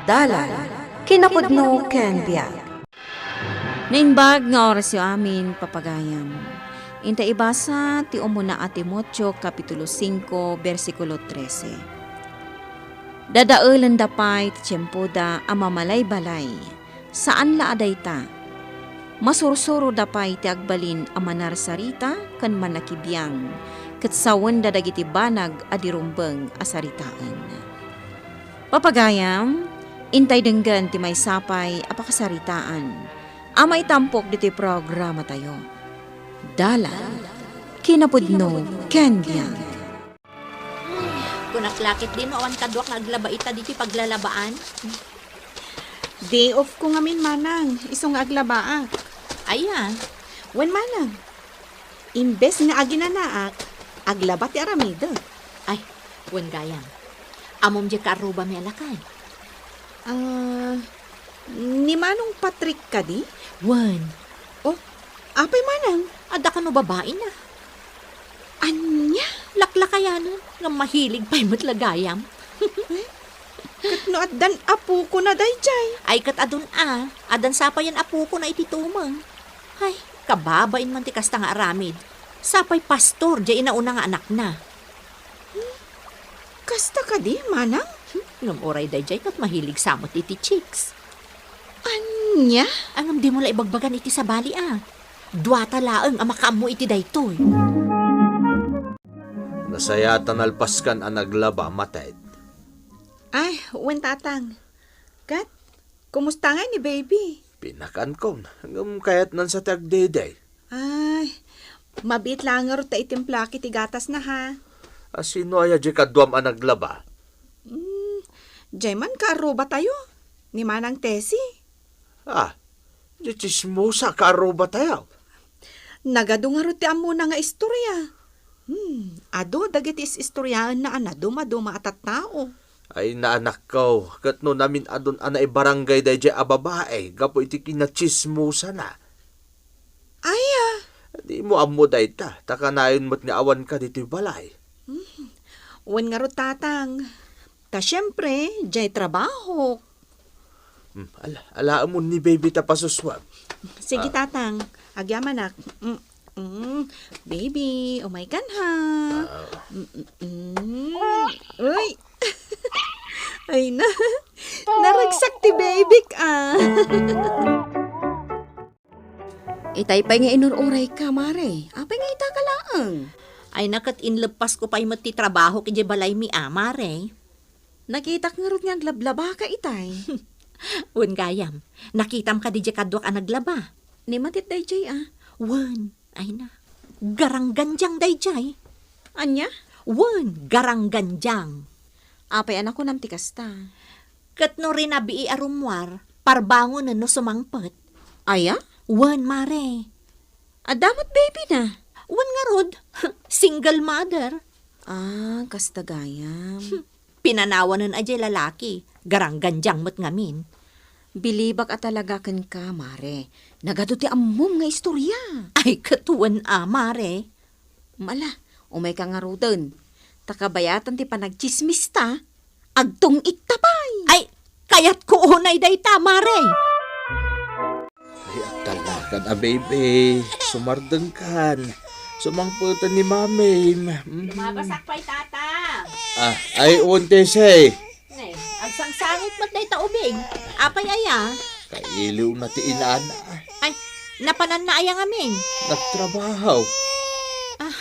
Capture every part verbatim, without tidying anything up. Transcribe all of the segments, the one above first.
Dalan, kinapudno ken biag. Naimbag nga orasyo amin, papagayam. Inta ibasa ti umuna a Timoteo, Kapitulo singko, bersikulo trese. Dadaelenda pay ti tiempoda a mamalay-balay. Saan la a dayta. Masursuroda pay ti agbalin a manarsarita ken manakibiang, ket sawenda dagiti banag a di rumbeng a saritaen. Papagayam, intay denggen ti maysa pay a pakasaritaan a maitampok ditoy programatayo. Dalan, kinapudno, ken biag. Kunak la ketdin no awan kaduak nga aglaba ita ditoy paglalabaan. Day off ko ngamin, manang, isu nga aglabaak. Aya? Wen, manang, imbes nga aginanaak, aglaba ti aramidek. Ay, wen gayam. Ammom diay kaarrubami a lakay? Ah, ni Manong Patrick kadi? Wen. Oh, apay manang? Adda kano babaina. Ania? Laklakayanen, ngem mahilig pay met la gayam. Ket no addan apokona daydiay? Ay, ket adun a, addan sapayan apokona iti tumeng. Ay, kababain man ti kasta nga aramid. Sapay pastor diay inauna nga anakna. Kasta kadi, manang? Ngem uray daydiay ket mahilig sa met iti chicks. Ania? Ngem dimo la ibagbagan iti sabali a. Duata laeng a makaammo iti daytoy. Nasayaat a nalpaskan a naglaba, Matet. Ay, wen, tatang. Ket, kumusta ngay ni baby? Pinakankon, ngem kayatnan sa ti agdaydiay. Ay, mabiit laeng ngarud ta itimplak iti gatasna, ha? A, sino aya diay kaduam a naglaba? Hmm, diay man kaarrubatayo, ni Manang Tessie. Ah, diay tsismosa kaarrubatayo. Nagadu ngarud ti ammona nga istorya. Hmm, adu dagiti is-istoryaenna a nadumaduma a tattao. Ay, naanakko, ket no namin-adun a naibarangay daydiay a babai gapu iti kinatsismosana. Aya? Dimo ammo dayta, ta kanayon met nga awanka ditoy balay. Hmm. Wen ngarud, tatang. Ta siempre, diay trabaho. Hmm, ala, alaemon ni baby ta pasusuam. Sige, ah, tatang. Agyamanak. Mm, mm. Baby, umaykan, ha? Ah. Mm, mm, mm. Uy! Ay na. Naragsak ti baby ka. Itay pay nga inur-urayka, Mare. Apay nga ita ka laeng? Ay na, ket inleppasko pay met ti trabahok idiay balaymi a, Mare. Nakitak ngarud nga aglablabaka itay. Wen gayam, nakitam kadi diay kaduak a naglaba? Ni Matit daydiay a. Wen, ay na. Garanggandiang daydiay. Ania? Wen, garanggandiang. Apay a nakunam ti kasta? Ket no rinabii a rummuar, parbangonen no sumangpet. Aya? Wen, Mare. Adda met baby na? Wen ngarud, single mother. Ah, kasta gayam. Pinanawanen a diay lalaki, garanggandiang met ngamin. Bilibak a talaga kenka, Mare. Nagadu ti ammom nga istorya. Ay, ket wen a, Mare. Mala, umayka ngaruden. Ta kabayatan ti panagtsismista, agtung-itta pay. Ay, kayatko unay dayta, Mare. Ay, agtalnakan a baby. Sumardengkan. Sumangpeten ni Mamim. Mhm. Lumabasak pay, Tata. Ah, ay, unti say. Ne, agsangsangit met dayta ubing. Apay aya? Kailiw na ti inana. Ay, napananna aya ngamin? Nagtrabaho. Ah,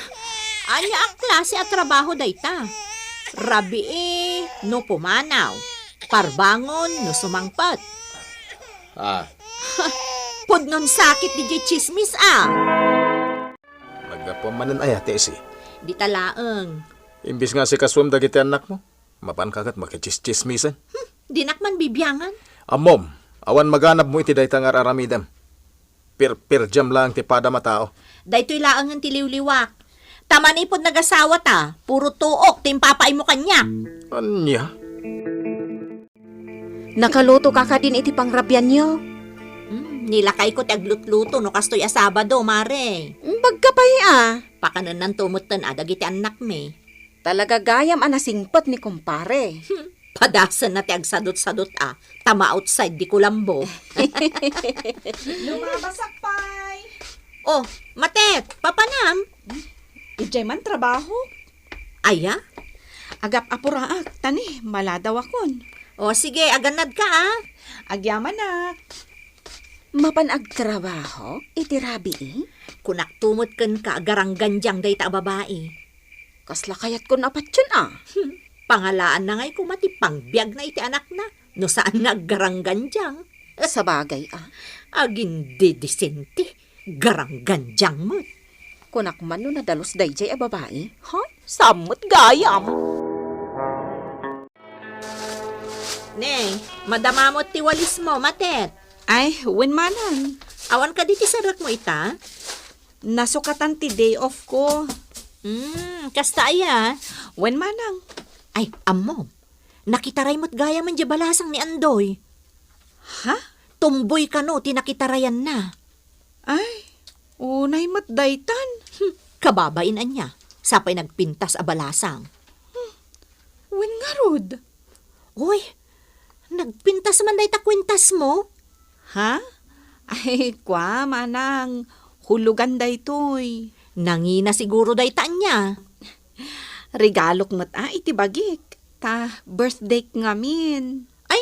ania a klase a trabaho dayta? Rabii no pumanaw, parbangon no sumangpet. Ah. Pudnon sakit diay tsismis a. Naggapuam manen aya, Tessie? Dita laeng. Imbis nga asikasuem dagiti annakmo, mapanka ket makitsistsismisen. Hmm, dinak man bibiangan. Ammom, awan maganabmo iti dayta nga ar-aramidem. Pirpirdiam laeng ti padam a tao. Daytoy laengen ti liwliwak. Ta manipud nagasawata, puro tuok ti impapaaymo kaniak. Ania? Nakalutoka kadin iti pangrabianyo? Hmm, nilakayko ti aglutluto no kastoy a Sabado, Mare. Bagka pay a. Pakanennanto metten a dagiti annakmi. Talaga gayam a nasingpet ni kumpare. Hmm, Padasenna ti agsadut-sadut a, ta ma-outside di kulambo. Lumabasak pay. Oh, Matet, papanam? Idiay man trabaho? Aya? Agap-apuraak, ta ni, maladawakon. Oh, sige, agannadka, ah. Agyamanak. Mapan agtrabaho iti rabii? Kunak tumot kenka, garanggandiang dayta a babai. Kasla kayatkon a patien, a? Hmm, pangalaanna ngay koma ti pangbiagna iti anakna, no saan nga aggaranggandiang. Sabagay, a? Agindidisente, garanggandiang met. Kunak man no nadalus daydiay a babai, ha? Saan met gayam? Ne, madamamot ti walismo, Matet. Ay, wen manang. Awan kadi ti serrekmo ita? Nasukatan ti day off ko. Hmm, kasta aya? Wen manang. Ay, ammom. Nakitaray met gayam diay balasang ni Andoy. Ha? Tomboy kano ti nakitarayanna. Ay, unay met daytan. Hmm, kababain ania, sapay nagpintas a balasang. Hmm, wen ngarud? Uy, nagpintas man dayta kuentasmo? Ha? Ay, kua, manang, hulugan daytoy. Nangina siguro dayta ania. Regalok met a iti bagik, ta birthdayk ngamin. Ay,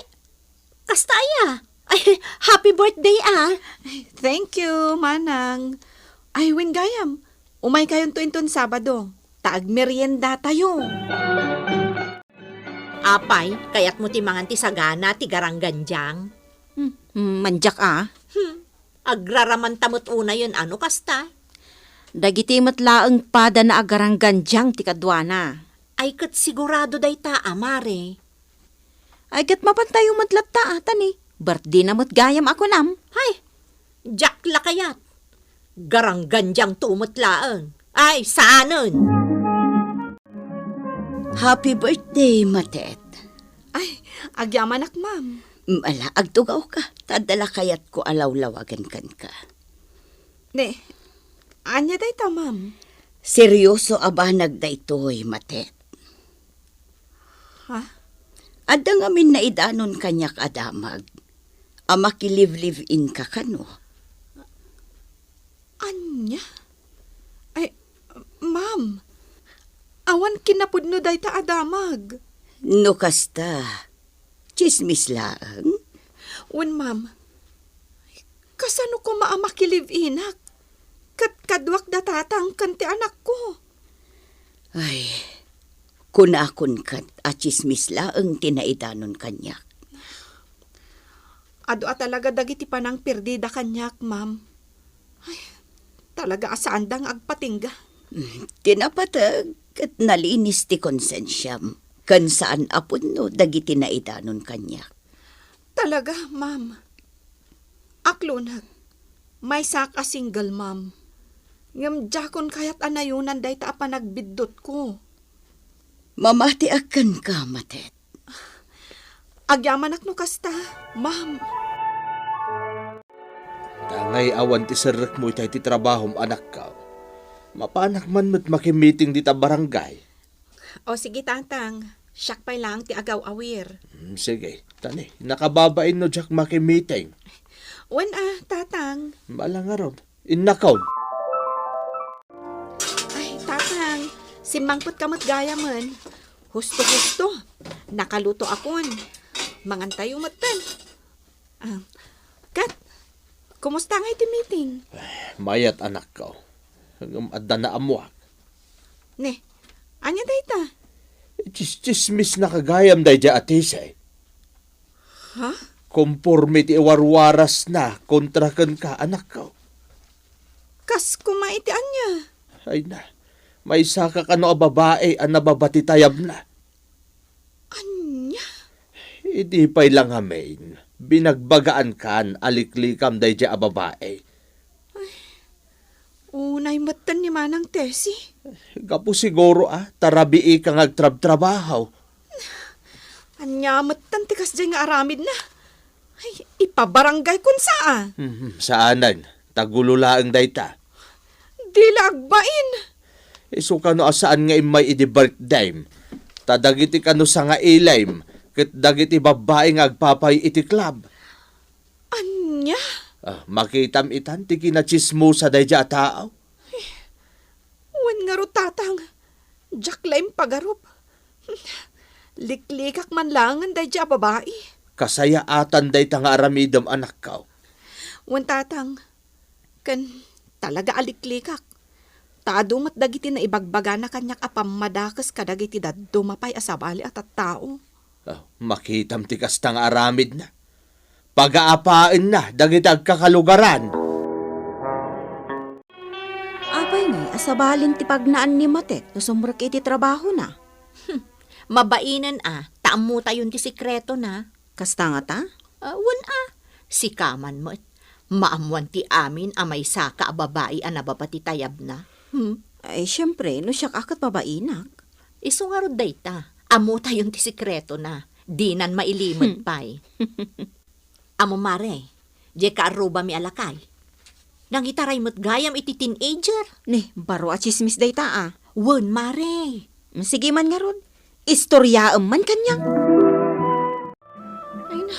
kasta aya? Ay, happy birthday, a. Ay, thank you, manang. Ay, wen gayam, umaykayonto inton Sabado, ta agmeriendatayo. Apay, kayatmo ti mangan ti sagana ti garanggandiang? Hmm, mandiak, a. Hmm, agraramanta met unayen a no kasta. Dagiti met laeng padana a garanggandiang ti kaduana. Ay, ket sigurado dayta a, mare. Ay, ket mapantayo met latta, a, ta ni, birthdayna met gayam a kunam. Hay, diak la kayat. Garanggandiangto met laeng. Ay, saanen. Happy birthday, Matet. Ay, agyamanak, ma'am. Mala, agtugawka, ta adda la kayatko a lawlawagen kenka. Ne, ania dayta, ma'am? Serioso a banag daytoy, Matet. Ha? Adda ngamin naidanon kaniak a damag a makilive-live-in ka kano. Ania? Ay, ma'am, awan kinapudno dayta a damag. No kasta, tsismis laeng? Wen, ma'am. Kasano koma a makilive-inak? Ket kaduak da tatang ken ti anakko. Ay, kunakon ket a tsismis laeng ti naidanon kaniak. Adu a talaga dagiti panangperdida kaniak, ma'am. Ay, talaga a saanda nga agpatingga. Mm, ti napateg ket nalinis ti konsensiam, ken saan a pudno dagiti naidanon kaniak. Talaga, ma'am. Aklonek, maysaak a single mom. Ngem diakon kayat a nayonan dayta a panagbiddutko. Mamatiak kenka, Matet. Agyamanak no kasta, ma'am. Tangay awan ti serrekmo itay ti trabahom, anakko. Mapanak man met makimiting dita barangay. O sige, Tatang. Siak pay laeng ti agaw-awir. Mm, sige. Tani, nakababain no diak makimiting. Wen a, Tatang. Malangarod. Innakon. Ay, Tatang, simmangpetka met gayamen. Husto-husto. Nakalutoakon. Mangantayo metten. Ah, ket, kumusta ngay ti meeting? Mayat, anakko. Ngem adda naammoak. Ne, ania dayta? Tsis-, tsismisna gayam daydiay a Tessie. Ha? Komporme ti iwarwarasna kontra kenka, anakko. Kas koma iti ania? Ay na, maysaka kano a babai a nababa ti tayabna. Ania? Idi pay la ngamin, binagbagaankan a liklikam daydiay a babai. Ay, unay metten ni Manang Tessie. Gapu siguro a, ta rabiika nga agtrabtrabaho. Ania metten ti kasdiay nga aramidna? Ay, ipabaranggaykon sa a. Mhm, saanen. Ta gulo laeng dayta. Di la agbain. Isu kano a saan nga immay idi birthdayem. Ta dagiti kano sangailim, ket dagiti babbai nga agpapay iti club. Ania? Ah, makitam itan ti kinatsismosa daydiay a tao. Wen ngarud, Tatang, diak la impagarup. Liklikak man laengen daydiay a babai. Kasayaatan dayta nga aramidem, anakko. Wen, Tatang, ken talaga a liklikak. Ta adu met dagiti naibagbagana kaniak a pammadakes kadagiti dadduma pay a sabali a tattao. Ah, makitam ti kasta nga aramidna. Pagaapaenna dagiti agkakalugaran. Apay ngay a sabalin ti pagnaan ni Matet no sumrek iti trabahona? Hmm, mabainen a, ta ammotayon ti sekretona. Kasta ngata? Ah, wen a, sika man met. Maammoan ti amin a maysaka a babai a nababa ti tayabna. Hmm? Ay, siempre, no siak a ket babainak. Isu ngarud dayta, ammotayon ti sekretona. Dinan mailimed Hmm. pay. Ammom, Mare, diay kaarrubami a lakay, nangitaray met gayam iti teenager. Ni, baro a tsismis dayta, a. Wen, Mare. Sige man ngarud, istoriaem man kaniak. Ay na,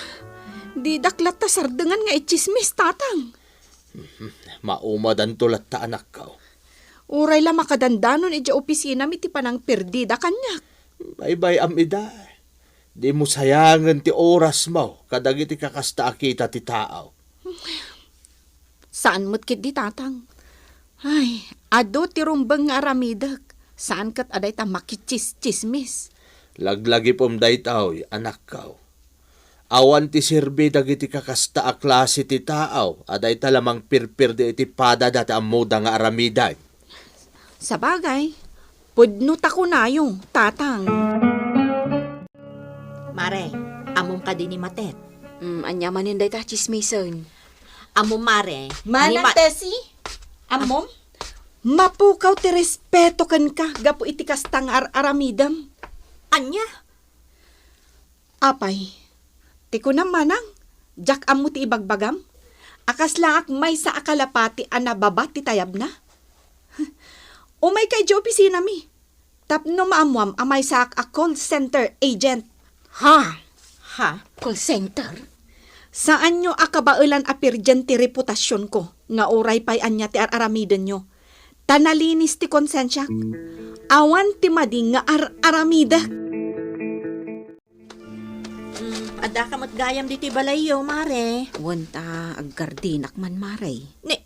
didak latta sardengan nga itsismis, Tatang. Maumadanto latta, anakko. Uray la makadandanon idiay opisinami ti panangperdida kaniak. Baybay-am ida. Dimo sayangen ti orasmo kadagiti kakasta a kita ti tao. Saan met ketdi, Tatang. Ay, adu ti rumbeng nga aramidek. Saan ket a dayta makitsis-tsismis. Laglagipem daytoy, anakko. Awan ti serbi dagiti kakasta a klase ti tao a dayta la mangpirpirdi iti padada ti ammoda nga aramiden. Sabagay, pudno ta kunayo, Tatang. Mare, ammom kadi ni Matet? Mm, ania manen dayta a tsismisen? Ammom, Mare, ni Manang Ma- Tessie? Ammom? Mapukaw ti respeto kenka gapu iti kasta nga ar-aramidem. Ania? Apay, ti kunam, Manang, diak ammo ti ibagbagam? A kaslaak maysa a kalapati a nababa ti tayabna? Umayka idiay opisinami tapno maammoam a maysaak a call center agent. Ha? Ha? Call center? Saanyo a kabaelan a pirdien ti reputasionko nga uray pay ania ti ar-aramidenyo. Ta nalinis ti konsensiak. Awan ti madi nga ar-aramidek. Mm, addaka met gayam ditoy balayyo, Mare. Wen ta, aggardinak man, Mare. Ni,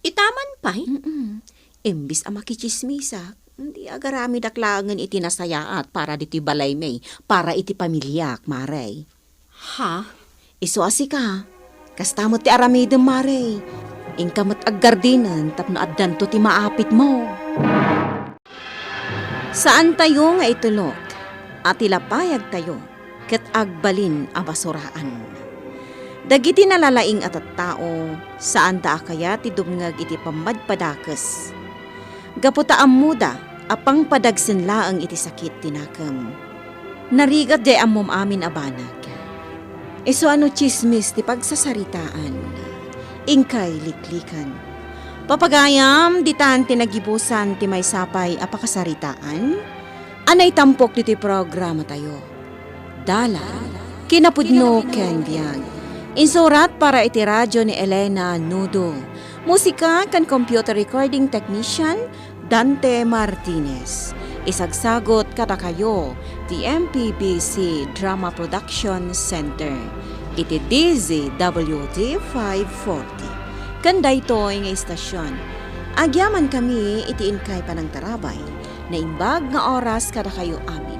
itaman pay? Mm-mm. Imbis a makitsismisak, di agaramidak laengen iti nasayaat para ditoy balaymi, para iti pamiliak, Mare. Ha? Isu a sika, kasta met ti aramidem, Mare. Inka met aggardinen tapno addanto ti maapitmo. Saantayo nga itulok a ti lapayagtayo ket agbalin a basuraan. Dagiti nalalaing a tattao, saanda a kayat ti dumngeg iti pammadpadakes. Gapu ta ammoda a pangpadagsen laeng iti sakit ti nakem. Narigat diay ammom amin a banag. Isu a no tsismis ti pagsasaritaan, inkay liklikan. Papagayam, ditan ti nagibusan ti maysa pay a pakasaritaan a naitampok ditoy programatayo. Dalan, kinapudno ken biag. Insurat para iti radyo ni Elena Nudo. Musika ken computer recording technician, Dante Martinez. Isagsagut kadakayo ti M P B C Drama Production Center iti D Z W T five forty. Ken daytoy nga istasyon, agyamankami iti inkay panangtarabay. Naimbag nga oras kadakayo amin.